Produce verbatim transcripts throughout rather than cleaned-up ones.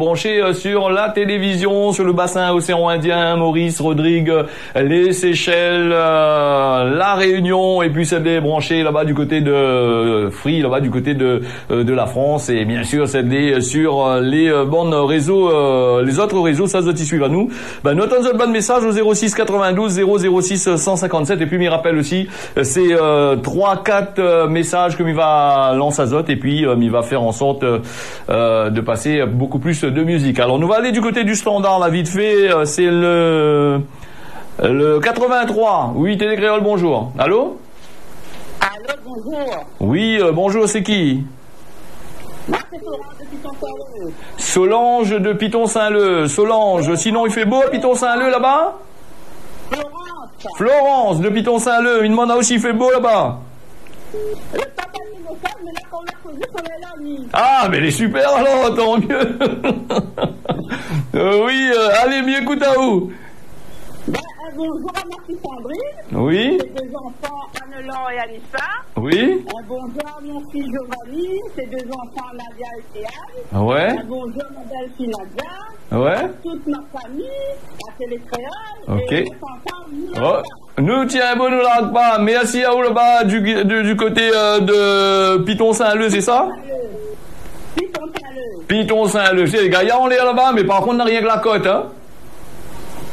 Branché, euh, sur la télévision, sur le bassin océan Indien, Maurice, Rodrigues, euh, les Seychelles, euh, La Réunion, et puis c'est des branchés là-bas du côté de, euh, Free, là-bas du côté de, euh, de la France, et bien sûr, c'est des, euh, sur, euh, les, euh, bandes réseaux, euh, les autres réseaux, sa zot i suiv anou. Ben, nou atann zot bann mésaz au zéro six quatre-vingt-douze zéro zéro six cent cinquante-sept, et puis mi rapèl osi, euh, sé, euh, trois, quatre, euh, mésaz ke mi va lans azot, et puis, euh, mi va fèr an sort, euh, euh, de passer beaucoup plus de musique. Alors, nou va alé du côté du standard, là, vite fait. Euh, c'est le, le quatre-vingt-trois. Oui, Télé Kréol, bonjour. Allô ? Allô, bonjour. Oui, euh, bonjour, c'est qui ? Moi, c'est Solange de Piton-Saint-Leu. Solange de Piton-Saint-Leu. Solange, sinon, il fait beau à Piton-Saint-Leu, là-bas ? Florence. Florence, de Piton-Saint-Leu. Mi demann aou si i fé bo laba. Le tan la fé bo, mé la, kan nou la kozé, solèy la ni. Ah, mé lé super alor, tan myé. Euh, oui, euh, alé, mi ékout aou. Ben, un bonjour à ma fille Sandrine. Oui. Ses deux enfants, Anne-Laure et Anissa. Oui. Un bonjour à mon fils Giovanni, ses deux enfants, Nadia et Théane. Ah ouais. Un bonjour à ma belle-fille Nadia. Ouais. Toute ma famille, à Télé Kréol, ok. Et ensemble, nous, oh, la, nou tien bon, nou larg pa. Mèrsi aou laba du, du, du koté, euh, de Piton-Saint-Leu, sé sa ? Piton-Saint-Leu. Piton-Saint-Leu. Sé lé gayar, nou lé laba, mé par kont, na rienk la kot, hein ?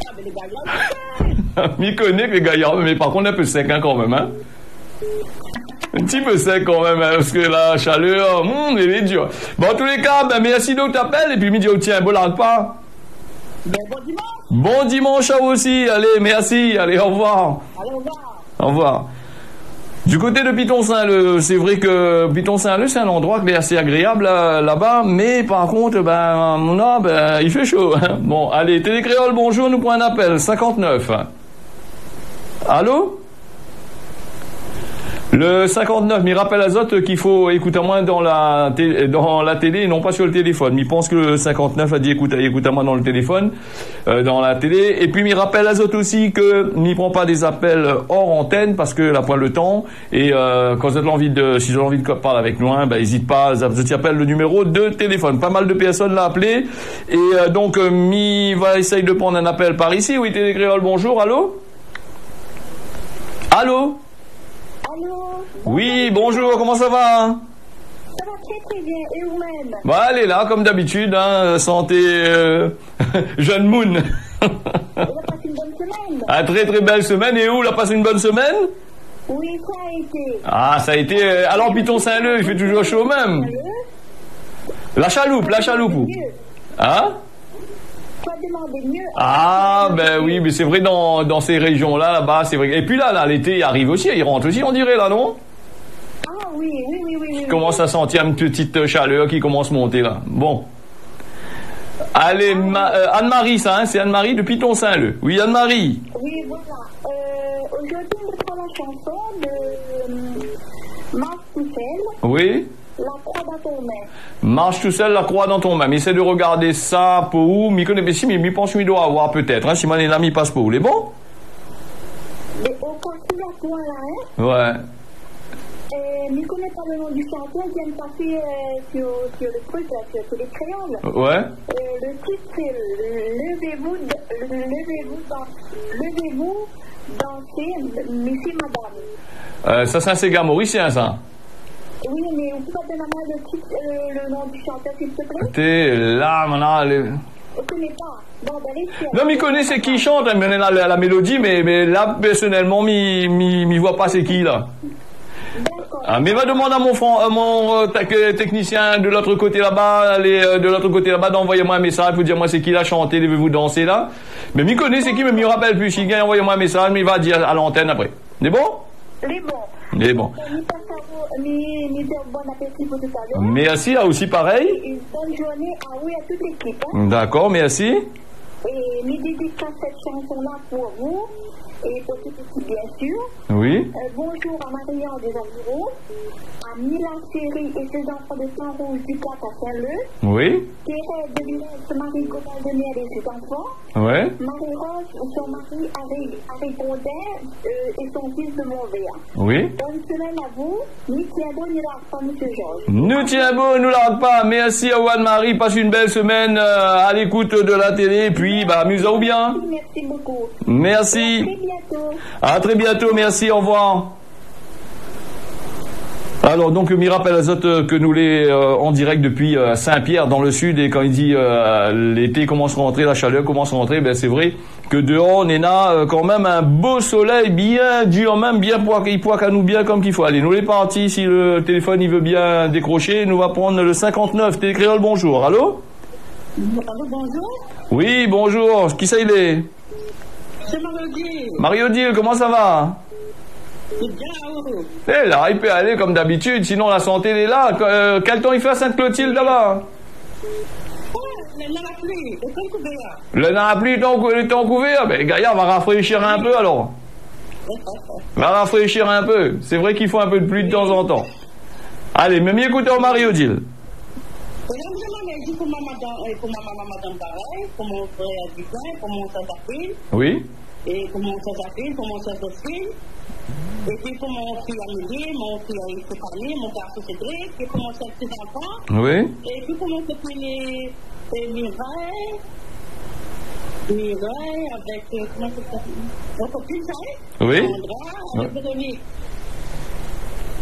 Ah, mé lé gayar, mi koné ke lé gayar, mé par kont, in pé sèk, hein, kanmèm, hein ? In ti pé sèk kanmèm, hein, parske la shalèr, hmm, lé dir. Bon, an tou lé ka, ben, mèrsi de out apèl, épi mi di aou, tien, bon, larg pa. Ben, bon dimansh. Bon dimansh aou osi. Alé, mèrsi. Alé, au revoir. Alé, au revoir. Au revoir. Du koté de Piton-Saint-Leu, sé vré ke Piton-Saint-Leu, sé in landroi ki lé asé agréab, la, laba, mé par kont, ben, non, ben, i fé sho, hein. Bon, alé, Télé Kréol, bonjour, nou pran in apèl, cinquante-neuf. Allô ? Le cinquante-neuf, mi rapèl azot k'i fo ékout amoin dan la té-, dan la télé, non pa sur le téléfone. Mi pans ke le cinquante-neuf la di ékout, ékout amoin dan le téléfone, euh, dan la télé. Épi mi rapèl azot osi ke mi pran pa dé apèl hors antenne parske la poin le tan. É, euh, kan zot la anvi de, si zot la anvi de parl avèk nou, hein, ben, ézit pa, zot i apèl le numéro de téléfone. Pa mal de pèrsone la apèl. É, euh, donk, euh, mi va éséy de pran in apèl par isi. Oui, Télé Kréol, bonjour, allô ? Allô ? Allô ? Oui, bonjour, koman sa va ? Ça va très, très bien. Et vous-même ? Ba, lé la, konm dabitid, hein, santé, euh, jenn moun. Vous avez passé une bonne semaine ? Ah, très, très belle semaine. É ou, la pasé in bone semèn ? Oui, ça a été. Ah, sa la été, euh, alor, Piton-Saint-Leu, i fé toujour sho mèm. La shaloup, la shaloup, ou ? Hein ? Quoi demander mieux ? Ah, ben oui, mé sé vré, dan, dan sé réjion-la, laba, sé vré. Épi la, la, lété i ariv osi, i rant osi, on diré, la, non ? Ah oui, oui, oui, oui, oui, oui. I komans a santir in ti, ti shalèr ki komans monté, la. Bon. Alé, ah, Ma-, euh, Anne-Marie, sa, hein, sé Anne-Marie de Piton-Saint-Leu. Oui, Anne-Marie. Oui, voilà. Euh, aujourd'hui, on reprend la chanson de, euh, Marc Toussaint. Oui. La croix dans ton main. Marche tout seul, la croix dans ton main. Mi éséy de rogard sa pou ou. Mi koné, mé si, mi, mi pans mi doi avoir pétèt, hein. Si moin néna, mi pas pou ou. Lé bon ? Mé o ka ou la poin la, hein ? Ouais. Euh, mi koné pa le nom du chanteur ki vien de passer, euh, sur, sur le truc, là, sur, sur Télé Kréol. Ouais. Euh, le titre, c'est Levez-vous, levez-vous dans, levez-vous, dansez, messieurs, madame. Euh, sa, sé in séga morisien, sa. Oui, mé ou pé pa donn amoin le titre, euh, le nom du chanteur, s'il te plaît ? Té la, mon alé. Ou koné pa ? Bon, ben, allez, non, mi koné sé ki i shant, hein, mi koné la, la, la mélodi, mé, mé la, pèrsonèlman, mi, mi, mi voi pa sé ki, la. D'accord. Ah, mé va demann a mon fran-, euh, mon, euh, tèk-, euh, teknisien de lot koté laba, alé, euh, de lot koté laba, d'anvoy amoin in mésaz pou dir amoin sé ki la shanté Levez-vous danser la. Mé mi koné sé ki, mé mi rapèl pi. Si i gingn anvoy amoin in mésaz, mi va dir a lantèn apré. Lé bon ? Lé bon. Lé bon. Mi pass aou, mi, mi di aou bon apéti pou talèr. Mèrsi, aou osi parèy. É une bonne journée à vous et à toute l'équipe, hein. D'accord, mèrsi. É mi dédikas sèt shanson-la pou ou. et pour toute l'équipe, bien sûr. Oui. Euh, bonjour à Marie-Ange des Environs, à Mila Chérie et ses enfants de Saint-Rouge du Cap à Saint-Leu. Oui. Thérèse de Villers, Marie Gobaldonière et ses enfants. Ouais. Marie-Rose et son mari Harry, Harry Grondin, euh, et son fils de Montvert. Oui. Bonne semaine à vous. Ni tienbo, ni larg pa, Monsieur Georges. Nou tienbo, nou larg pa. Merci à Anne-Marie. Passe une belle semaine, euh, à l'écoute de la télé. Et puis, bah, amuse-toi bien. Merci, merci beaucoup. Merci. À très bientôt. À très bientôt. Merci. Au revoir. Alors, donc, mi rapèl azot, euh, ke nou lé, euh, en direct depuis, euh, Saint-Pierre, dans le sud, et kan i di, euh, l'été i komans rantré, la chaleur i komans rantré, ben, sé vré ke déor, néna, euh, kan mèm in bo solèy bien dir, mèm bien poik, i poik anou bien konm k'i fo. Alé, nou lé parti, si le téléfone i vé bien dékroché, nou va prann le cinquante-neuf. Télé Kréol, bonjour. Allô ? Allô, bonjour. Oui, bonjour. Kisa i lé ? Sé Marie-Odile. Marie-Odile, koman sa va ? Bien, oui. Eh la, i pé alé konm d'abitid, sinon la santé lé la. Ke-, euh, kèl tan i fé à Sainte-Clotilde laba ? Oh, lé dan la pli, lé tan kouvèr. Lé dan la pli, tan kou-, lé tan kouvèr. Ben, gayar va rafréshir in pé alor. Va rafréshir in pé. Sé vré k'i fo in pé de pli de tan zan tan. Alé, mé mi ékout aou, Marie-Odile. É donk, mi domann, mi di pou mon madanm, euh, pou mon maman, madanm parèy, pou mon frèr Dizin, pou mon sèr Zafrine. Oui. É pou mon sèr Zafrine, pou mon sèr Joséphine. É pi pou mon fiy Amélie, mon fiy Stéphanie, mon garson Cédric, é pou mon sèr ti zanfan. Oui. É pi pou mon kopine, euh, Mireille. Mireille avèk, euh, koman i apèl sa ? Mon kopine sa, hein ? Oui. Sandra, avèk Véronique.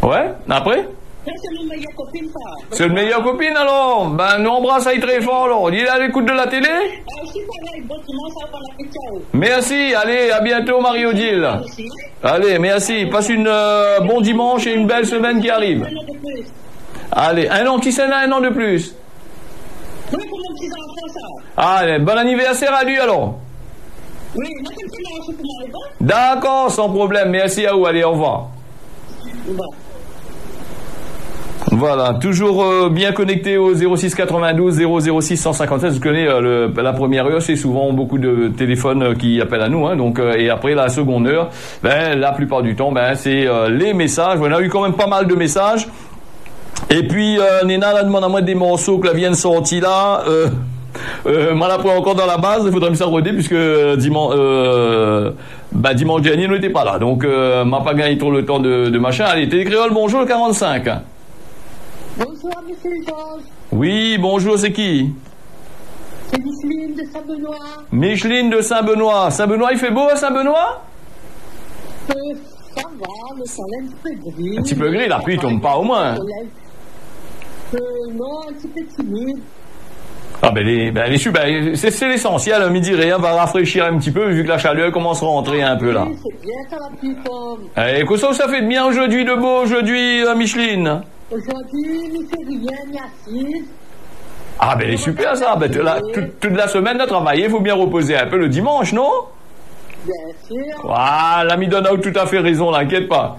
Ouais, apré ? Sa sé mon méyèr kopine, sa. Sé le méyèr kopine, alor. Ben, nou anbras ali trè for, alor. Li lé a lékout de la télé ? Ah, si, sa va, bon dimansh, sa va, bon apéti. Merci, allez, à bientôt, Marie-Odile. Merci. Allez, merci. Passe une, euh, bon dimanche et une belle semaine qui arrive. Allez, un an, qui c'est là, un an de plus ? Oui, pou mon ti zanfan, sa. Ah, bon anniversaire à lui, alors. Oui, mèt in ti morso pou moin, lé bon ? D'accord, sans problème. Merci à vous. Allez, au revoir. Au revoir. Voilà, toujours, euh, bien connecté au zéro six quatre-vingt-douze zéro zéro six cent cinquante-seize. Vous connaissez, euh, le, la première heure, c'est souvent beaucoup de téléphones, euh, qui appellent à nous, hein, donc, euh, et après la seconde heure, ben, la plupart du temps, ben, c'est, euh, les messages. On a eu quand même pas mal de messages. Épi, euh, néna la domann amoin dé morso ke la vien sorti la. Euh, euh, moin la pran ankor dan la baz, i fodré mi sa rodé, puisque, euh, diman-, euh, ben, dimansh dernié, nou lété pa la. Donk, euh, ma pa gingn tro le tan de, de machin. Alé, Télé Kréol, bonjour, le quarante-cinq. Bonjour, monsieur Georges. Oui, bonjour, c'est qui ? C'est Micheline de Saint-Benoît. Micheline de Saint-Benoît. Saint-Benoît, il fait beau à Saint-Benoît ? Euh, sa va, le solèy lé in ti pé gri. In ti pé gri, la pli i tonm pa, omoin. Le solèy. Euh, non, in ti pé timid. Ah, ben, lé, ben, lé su-, ben, sé, sé lésansièl, hein, mi diré, hein, va rafréshir in ti pé, vu ke la shalèr i komans rantré in pé, la. Oui, sé bien sa, la pli i tonm. Eh, kosa ou sa fé de bien zordi, de bo, zordi, euh, Micheline ? Zordi, mi fé rien, mi asiz. Ah, ben, lé super, sa. Ben, la, tout, tout la semèn, nou la travay, i fo bien repozé in pé le dimansh, non ? Bien sûr. Voilà, mi donn aou tout à fait raison, la, inkièt pa.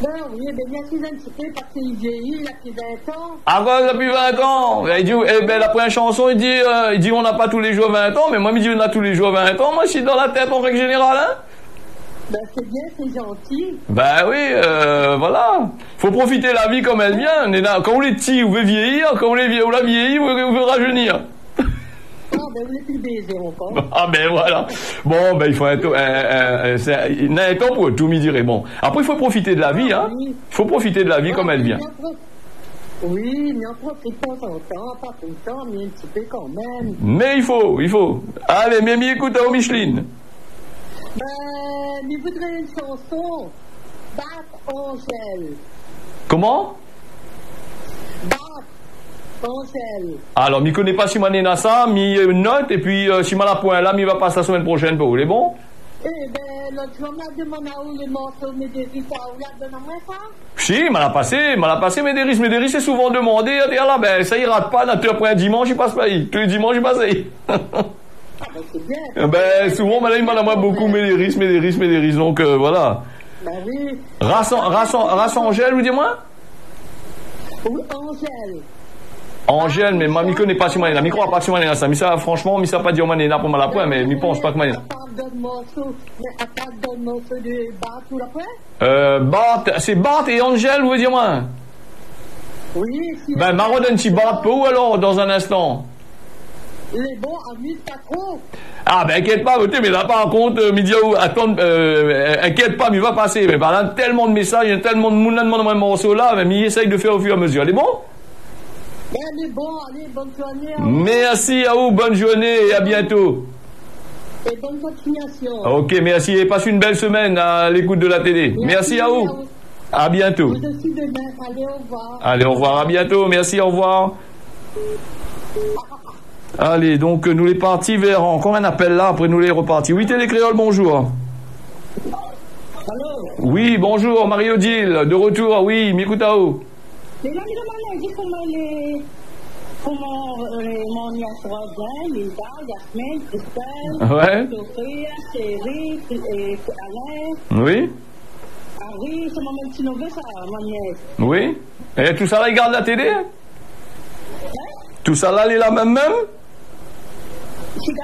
Ben oui, ben, mi asiz in ti pé parske li vièyi, li na pi vin tan. Ah, bon, li na pi vin tan. Li di, eh ben, la première chanson, li di, euh, li di, on n'a pas tous les jours vingt ans, mé moin, mi di, on a tous les jours vingt ans, moin, si dan la tèt, an règ zénéral, hein. Ben, sé bien, sé zanti. Ben oui, euh, voilà. Fo profité la vi konm èl vien. Néna, kan ou lé pti, ou vé vièyir, kan ou lé vié, ou la vièyi, ou vé, ou vé rajénir. Ah, ben, ou lé pi bézé ankor. Ah, ben, voilà. Bon, ben, i fo in to-, in, in, in, sé, néna in tan pou tout, mi diré. Bon. Apré, i fo profité de la vi, hein. Ah, oui. I fo profité de la vi konm èl vien. Oui, mé an profi-, oui, mé an profit tanzantan, pa toultan, mé in ti pé kan mèm. Mé i fo, i fo. Alé, mé mi ékout aou, Micheline. Ben, mi voudré in shanson, Bat Angèle. Koman ? Bat Angèle. Alor, mi koné pa si moin néna sa, mi, euh, not, épi, euh, si moin la poin la, mi va pas la semèn proshèn pou ou, lé bon ? Eh ben, lot zour, ma domann aou le morso Médéric, aou la donn amoin sa ? Si, ma la pasé, ma la pasé, Médéric, Médéric lé souvan domandé, a di, ah la, ben, sa i rat pa, na tèr poin dimansh, i pas pa, i, tou lé dimansh, i pas. Ah, ben, sé bien. Ben, souvan, ben, la, i domann amoin bonpé Médéric, Médéric, Médéric, donk, euh, voilà. Ben oui. Ras An-, Ras An-, Ras Angèle, ou di amoin ? Oui, Angèle. Angèle, mé ma mi koné pa si mwin lé la. Mi kroi pa si mwin lé la sa. Mi sa, fransman, mi sa pa dir mwin lé la pou mwin la pwin, mé mi pans pa ke mwin lé la. Apar dot morso, mé apar dot morso de Bart ou la pwin ? Euh, Bart, sé Bart é Angèle, ou vé dir mwin ? Oui, si. Ben, ma rod in ti Bart pou ou alor, dan in instan. Lé bon, amiz pa tro. Ah, ben, inkièt pa, oté, mé la, par kont, euh, mi di aou, atann, euh, inkièt pa, mi va pasé. Mé ben la, tèlman de mésaz, tèlman de moun la demann mwin morso la, mé mi éséy de fèr o fur é a mezir. Lé bon ? Ben, lé bon, alé, bone zourné, au revoir. Mèrsi aou, bone zourné é a bientôt. É bone kontinuasion. Ok, mèrsi, é pass in bèl semèn a lékout de la télé. Mèrsi aou. Mèrsi aou. A bientôt. Vous aussi de même. Allez, au revoir. Allez, au revoir, à bientôt. Merci, au revoir. Alé, donk, nou lé parti vèr ankor in apèl la, apré nou lé reparti. Oui, Télé Kréol, bonjour. Allô ? Oui, bonjour, Marie-Odile, de retour, oui, mi ékout aou. Mé la, mi domann aou, di koman lé, koman, euh, mon nièce Rosanne, Linda, Yasmine, Christelle, ouais. Sophia, Chérie, é Alain. Oui. Ah oui, sé mon ti neveu sa, mon nièce. Oui. É tousala i gard la télé, hein ? Hein ? Tousala lé la mèm mèm ? Siga.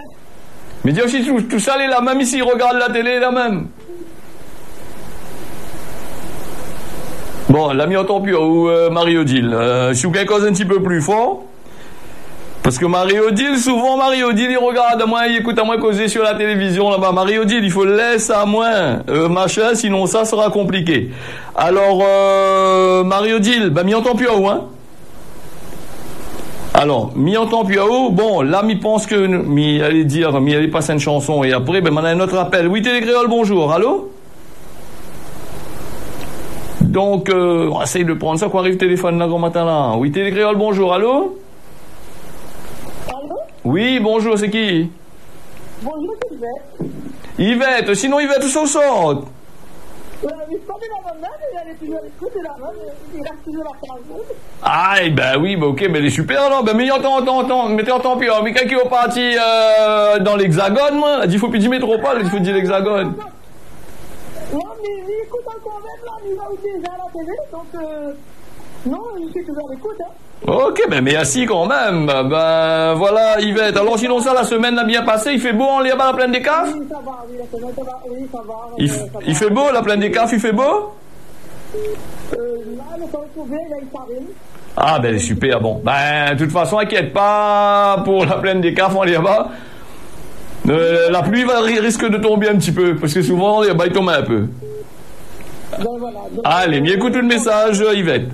Mé di osi, tout, tousala lé la mèm isi, i rogard la télé la mèm. Bon, la mi antann pi aou, euh, Marie-Odile. Euh, si ou gingn koz in ti pé pli for. Parske Marie-Odile, souvan Marie-Odile, i rogard amwin, i ékout amwin kozé sur la télévizion laba. Marie-Odile, i fo lès amwin, euh, machin, sinon sa sera konpliké. Alor, euh, Marie-Odile, ben, mi antann pi aou, hein. Alor, mi antann pi aou. Bon, la, mi pans ke nou, mi alé dir, mi alé pass in shanson é apré, ben, nou na in ot apèl. Oui, Télé Kréol, bonjour. Allô ? Donk, euh, nou éséy de prann sa, koi, ariv téléfone la, gran matin la. Oui, Télé Kréol, bonjour. Allô ? Allô ? Oui, bonjour, sé ki ? Bonjour, sé Yvette. Yvette, sinon Yvette, ousa ou sort ? Euh, mi sort de la mèm, mé lé toujour a lékout, lé la mèm, i rès toujour la kaz. Ah, é ben oui, ben ok, ben lé super alor. Ben, mi antann, antann, antann, mé té antann pi, mé kèl ki lé parti, euh, dan l'Hexagone, mwin. Di, fo pi di métropol, i fo di l'Hexagone. Non, mé mi ékout ankor mèm la, mi voi déza la télé, donk, euh, non, mi lé toujour a lékout, hein. Ok, ben mèrsi kanmèm. Ben voilà, Yvette. Alor, sinon sa, la semèn la bien pasé. I fé bo anlèr laba, la Plaine des Cafres ? Oui, sa va, oui, la semèn sa va, oui, sa va, euh, sa va. I f-, i fé bo, la Plaine des Cafres, i fé bo ? Euh, la, le tan lé kouvèr, la, i parèt. Ah, ben, super, bon. Ben, de tout fason, inkièt pa pou la Plaine des Cafres, anlèr laba. Euh, la pli va ri-, risk de tonbé in ti pé, parske souvan, anlèr laba, i tonm in pé. Ben voilà, donk, alé, mi ékout out mésaz, Yvette.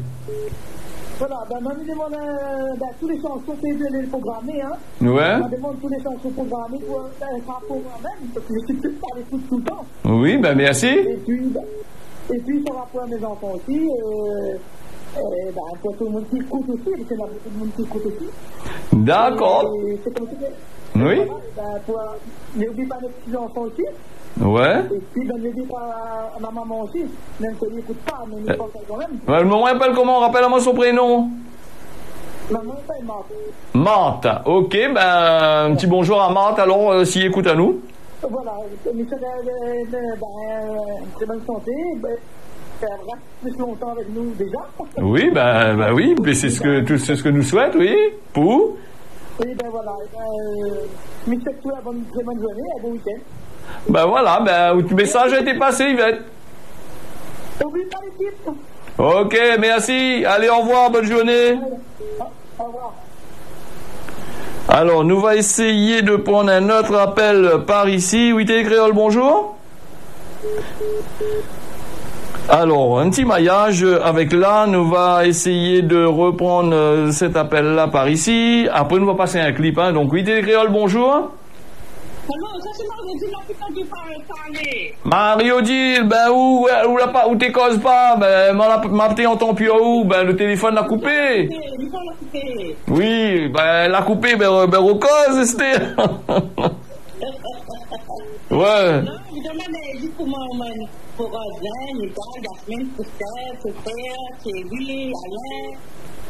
Voilà, ben, mwin, mi domann, euh, ben, tout lé shanson ke zot la programé, hein. Ouais. Mi domann tout lé shanson programé pou, euh, pa pou mwin mèm, parske mi ékout pa lé tout, toultan. Oui, ben, mèrsi. É pi, ben, é pi, sa va pou mé zanfan osi, euh, euh, ben, pou tout le moun ki ékout osi, parske na bonpé de moun ki ékout osi. Dakor. É sé konmsa ke, oui, voilà, ben, pou, euh, mi oubli pa mé ti zanfan osi. Ouais. É pi, ben, mi di pa a ma momon osi, mèm si èl i ékout pa, mé mi pans aèl kanmèm. Euh, ouais, momon i apèl koman ? Rapèl amwin son prénom. Momon i apèl Marthe. Marthe, ok, ben, in ti bonjour a Marthe, alor, euh, si i ékout anou. Voilà, mi souèt, euh, euh, ben, euh, trè bone santé, ben, euh, rès pli lontan avèk nou déza. Oui, ben, ben oui, mé sé sak, tout sak nou souèt, oui, pou. É ben voilà, é ben, euh, mi souèt aou in bone, trè bone zourné, in bon week-end. Ben voilà, ben, out mésaz la été pasé, Yvette. Oubli pa lékip. Ok, mèrsi. Alé, au revoir, bonne journée. Au revoir. Alor, nou va éséy de prann in ot apèl par isi. Oui, Télé Kréol, bonjour. Alor, in ti mayaz avèk la, nou va éséy de reprann, euh, sèt apèl la par isi. Apré, nou va pass in klip, hein. Donk, oui, Télé Kréol, bonjour. Alor, sa sé Marie-Odile la ki di pa, pa alé. Marie-Odile, ben, ou, ou la pa, ou té koz pa, ben, ma la, ma té antann pi aou, ben, le téléfone la koupé. Li la koupé, li la koupé. Oui, ben, la koupé, ben, ben, rokoz, sété. Ouais. Non, mi domann, euh, zis pou mwin, mwin, pou Rosanne, Nicole, Yasmine, Christelle, Sophia, Thierry, Alain,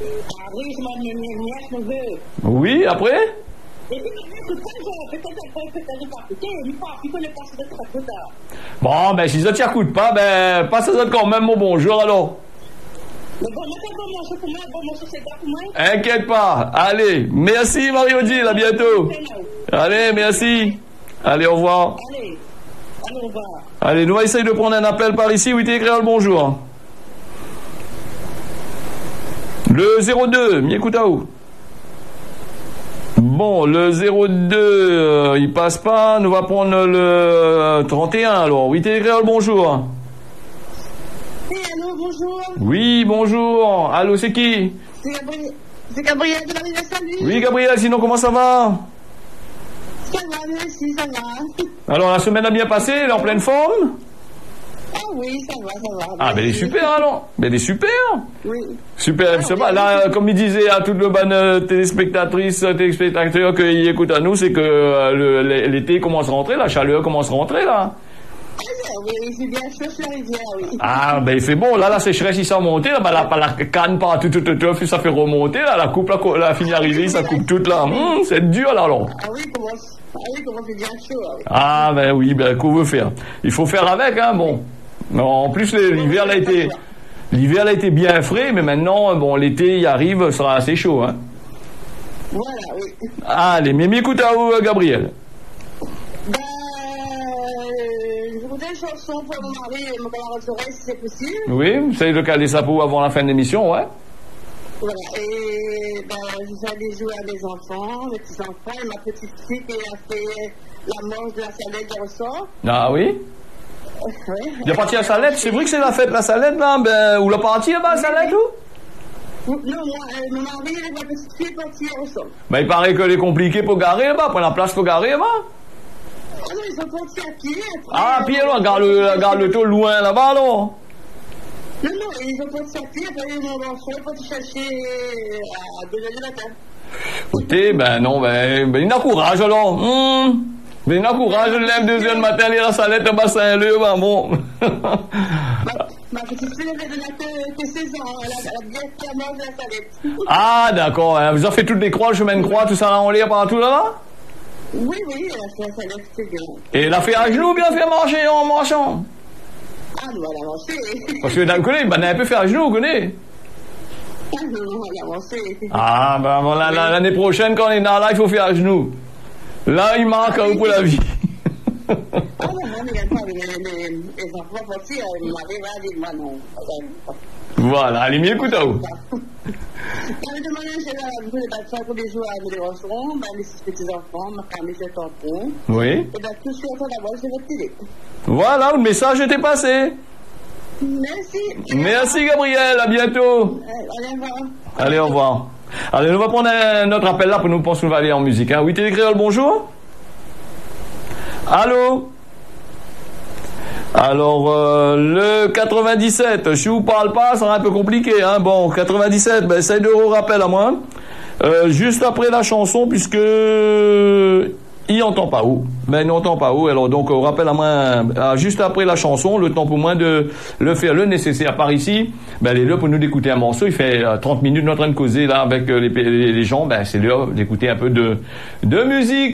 Paris, mon nièce, neveu. Oui, apré ? É pi, mi ékout pa, pétèt, pétèt, pétèt, pa ékouté, mi pa, mi koné pa si zot i ékout, hein. Bon, ben, si zot i ékout pa, ben, pass azot kanmèm mon bonjour, alor. Bon, mé sa, bon morso pou moin, bon morso sé pa pou moin. Inkièt pa. Alé, mèrsi Marie-Odile, à bientôt. Alé, mèrsi. Alé, au revoir. Alé, alé, au revoir. Alé, nou va éséy de prann in apèl par isi. Oui, Télé Kréol, bonjour. Le zéro deux, mi ékout aou. Bon, le zéro deux, euh, i pas pa. Nou va prann le, euh, trente et un, alor. Oui, Télé Kréol, bonjour. Oui, allô, bonjour. Oui, bonjour. Allô, c'est qui ? C'est Gabri-, c'est Gabriel de la Rivière Saint-Louis. Oui, Gabriel, sinon, comment ça va ? Ça va, merci, ça va. Alors, la semaine a bien passé, elle est en pleine forme ? Ah oui, ça va, ça va. Ah, ben, elle est super, alors. Ben, elle est super. Oui. Super, ah, ça va. Oui. Là, euh, comme il disait à toutes les bonnes, euh, téléspectatrices, euh, téléspectateurs qui écoutent à nous, c'est que, euh, le, l'é-, l'été commence à rentrer, la chaleur commence à rentrer, là. Ah, oui, c'est bien chaud sur la rivière, oui. Ah, ben, il fait bon. Là, la sécheresse, i sa monté, là, ben, la, la canne partout, tout, tout, tout, ça fait remonter, là, la coupe, la, la fini arrivé, ça coupe tout, là. Hum, c'est dur, là, alors. Ah oui, comment Ah oui, koman sé bien sho, ah oui. Ah, ben oui, ben, koman fé ? I fo fé avèk, hein, bon. Non, an plis, le, l'ivèr la été, l'ivèr la été bien fré, mé mintnan, bon, lété i ariv, sra asé sho, hein. Voilà, oui. Alé, mi ékout aou, Gabriel. Ben, euh, je voudrais une chanson pour mon mari et mon camarade Sorel, si c'est possible. Oui, éséy de kalé sa pou avan la fin de l'émission, ouais. Voilà, et ben, je fais un bisou à mes enfants, mes petits-enfants et ma petite fille qui a fait la manche de la salette hier au sort. Ah oui ? Ouais. Li la parti la salette, c'est vrai que c'est la fête la salette, là, ben, ou la parti laba la salette, ou ? Oui, oui. Non, moi, euh, mon mari et ma petite fille partent hier au sort. Ben, il paraît que lé konpliké pou garé laba, pran la plas pou garé laba. Ah non, ils sont partis à pied, après, ah, à pied, euh, la gare, la gare de Toul, loin laba, non ? Non, non, ils ont parti à pied, après, ils m'ont laissé partir chercher, euh, à deux heures du matin. Ékout, ben non, ben, ben, li na kouraz, alor. Hmm. Ben, li na kouraz, li lèv deux heures du matin, li la salette, ben, c'est un lieu, ben, bon. Ma, ma petite fille, elle n'a que, que seize ans, elle a, elle a bien fait la manche de la salette. Ah, d'accord, hein. Vous avez fait toutes les croix, le chemin de croix, tout ça, là, en l'air, partout, là, là ? Oui, oui, elle a fait la salette, c'est bien. Et elle a fait à genoux, bien fait marcher en marchant ? Ah, nou la avansé. Parske dan le koté, ben, in pé fé azenou, ou koné. Ah, nou la avansé. Ah, ben, voilà, la, lané proshèn, kan nou lé la, i fo fé azenou. La, i mark aou pou la vi. Ah, non, non, mé i gingn pa, mé, mé, mé, par kont, si, euh, mon mari va dir, moin, non. Voilà, alé, mi ékout aou. Mé mi demann, sé la, pou lé, ben, sa, pou lé zour, euh, de Rocheron, ben, mé Petits-enfants, ma famille, je t'en prie. Oui. Et ben, tout de suite, on va voir sur votre télé. Voilà, le message était passé. Merci. Merci, Gabriel. À bientôt. Euh, allez, au revoir. Allez, au revoir. Alé, nou va prann in ot apèl la pou nou, pans nou va alé an mizik, hein. Oui, Télé Kréol, bonjour. Allô ? Alors, euh, le quatre-vingt-dix-sept, si ou parl pa, sra in pé konpliké, hein. Bon, quatre-vingt-dix-sept, ben, éséy de rapèl amoin. Euh, juste après la chanson, puisque i antann pa ou. Ben, i antann pa ou. Alor, donk, euh, rapèl amoin, euh, juste après la chanson, le tan pou moin de le fèr le nésésèr par isi. Ben, lé lèr pou nou d'ékout in morso. I fé, euh, trant minit nou lé antrinn kozé la avèk, euh, lé, lé, lé jan. Ben, sé lèr d'ékout in pé de, de mizik.